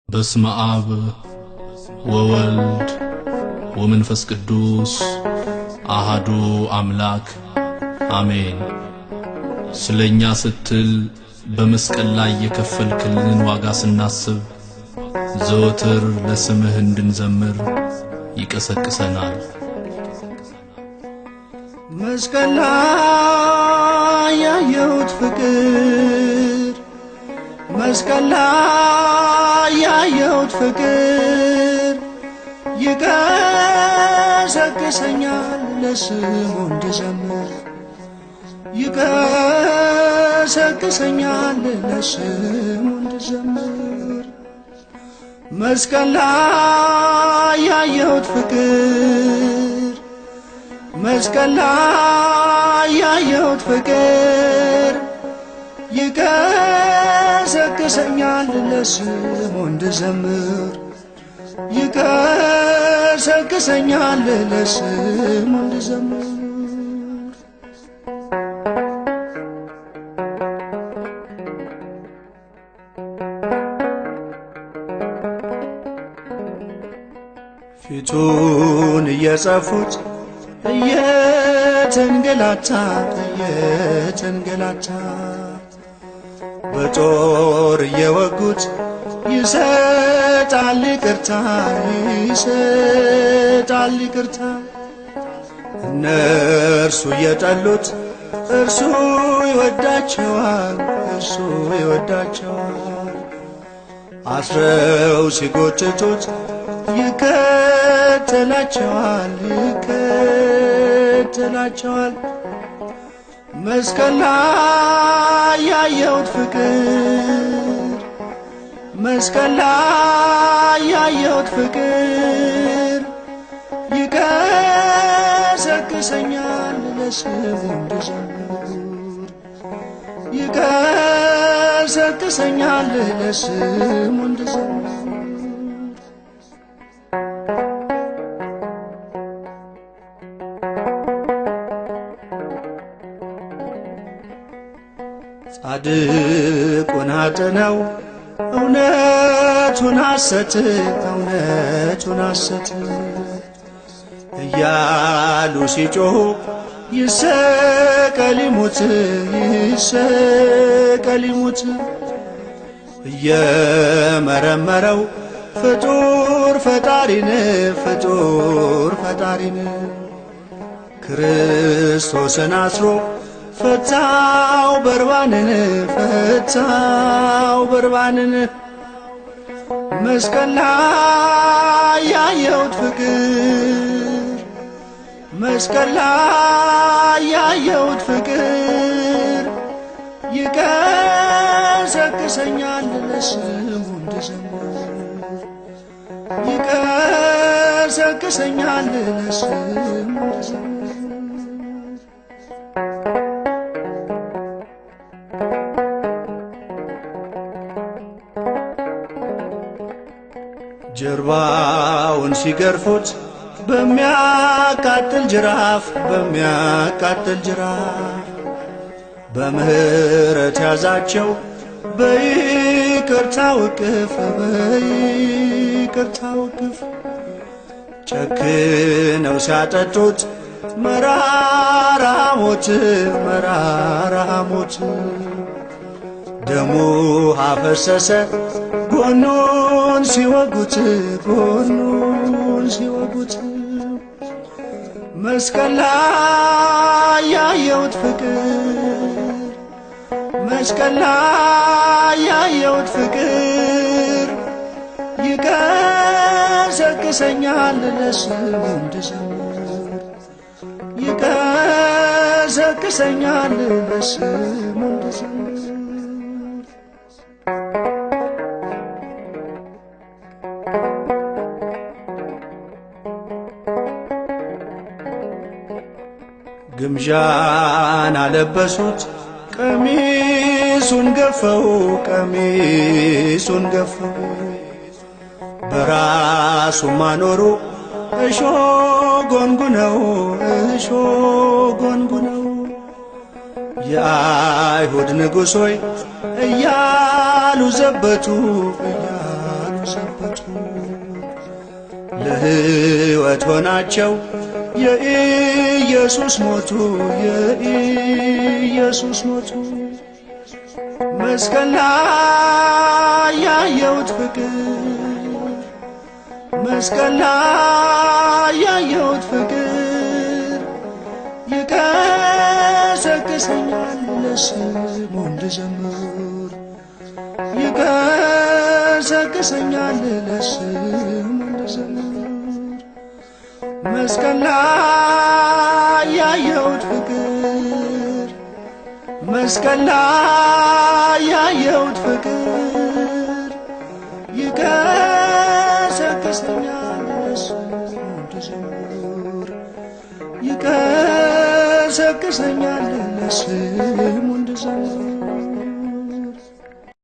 በስመ አብ ወወልድ ወመንፈስ ቅዱስ አሃዱ አምላክ አሜን። ስለኛ ስትል በመስቀል ላይ የከፈልክልን ዋጋ ስናስብ ዘወትር ለስምህ እንድንዘምር ይቀሰቅሰናል። መስቀል ላይ ያየሁት ፍቅር፣ መስቀል ላይ ያየሁት ፍቅር ይቀሰቅሰኛል ለስሙ እንድዘምር፣ ይቀሰቅሰኛል ለስሙ እንድዘምር። መስቀል ላይ ያየሁት ፍቅር፣ መስቀል ላይ ያየሁት ፍቅር ይቀሰቅሰኛል ለስሙ እንድዘምር፣ ይቀሰቅሰኛል ለስሙ እንድዘምር። ፊቱን እየጸፉት እየተንገላታ፣ እየተንገላታ፣ በጦር እየወጉት ይሰጣል ይቅርታ፣ ይሰጣል ይቅርታ። እነርሱ እየጠሉት እርሱ ይወዳቸዋል፣ እርሱ ይወዳቸዋል። አስረው ሲጎትቱት ይከተላቸዋል፣ ይከተላቸዋል። መስቀል ላይ ያየሁት ፍቅር፣ መስቀል ላይ ያየሁት ፍቅር ይቀሰቅሰኛል ለስሙ እንድዘምር፣ ይቀሰቅሰኛል ለስሙ እንድዘምር። ጻድቁን አጥነው እውነቱን ሐሰት፣ እውነቱን ሐሰት እያሉ ሲጮኹ ይሰቀል ይሙት፣ ይሰቀል ይሙት። እየመረመረው ፍጡር ፈጣሪን፣ ፍጡር ፈጣሪን፣ ክርስቶስን አስሮ ፈታው በርባንን፣ ፈታው በርባንን። መስቀል ላይ ያየሁት ፍቅር፣ መስቀል ላይ ያየሁት ፍቅር ይቀሰቅሰኛል ለስሙ እንድዘምር፣ ይቀሰቅሰኛል ለስሙ እንድዘምር። ጀርባውን ሲገርፉት በሚያቃጥል ጅራፍ፣ በሚያቃጥል ጅራፍ፣ በምህረት ያዛቸው በይቅርታው እቅፍ፣ በይቅርታው እቅፍ። ጨክነው ሲያጠጡት መራራ ሞት፣ መራራ ሞት፣ ደሙ አፈሰሰ ጎኑን ሲወጉት፣ ጎኑን ሲወጉት። መስቀል ላይ ያየሁት ፍቅር፣ መስቀል ላይ ያየሁት ፍቅር ይቀሰቅሰኛል ለስሙ እንድዘምር፣ ይቀሰቅሰኛል ለስሙ እንድዘምር። ግምጃን አለበሱት ቀሚሱን ገፈው፣ ቀሚሱን ገፈው፣ በራሱ ማኖሩ እሾ ጎንጉነው፣ እሾ ጎንጉነው፣ የአይሁድ ንጉሥ ሆይ እያሉ ዘበቱ፣ እያሉ ለሕይወት ሆናቸው የኢየሱስ ሞቱ፣ የኢየሱስ ሞቱ። መስቀል ላይ ያየሁት ፍቅር፣ መስቀል ላይ ያየሁት ፍቅር ይቀሰቅሰኛል ለስሙ እንድዘምር፣ ይቀሰቅሰኛል ለስሙ እንድዘምር። መስቀል ላይ ያየሁት ፍቅር፣ መስቀል ላይ ያየሁት ፍቅር ይቀሰቅሰኛል ለስሙ እንድዘምር፣ ይቀሰቅሰኛል ለስሙ እንድዘምር።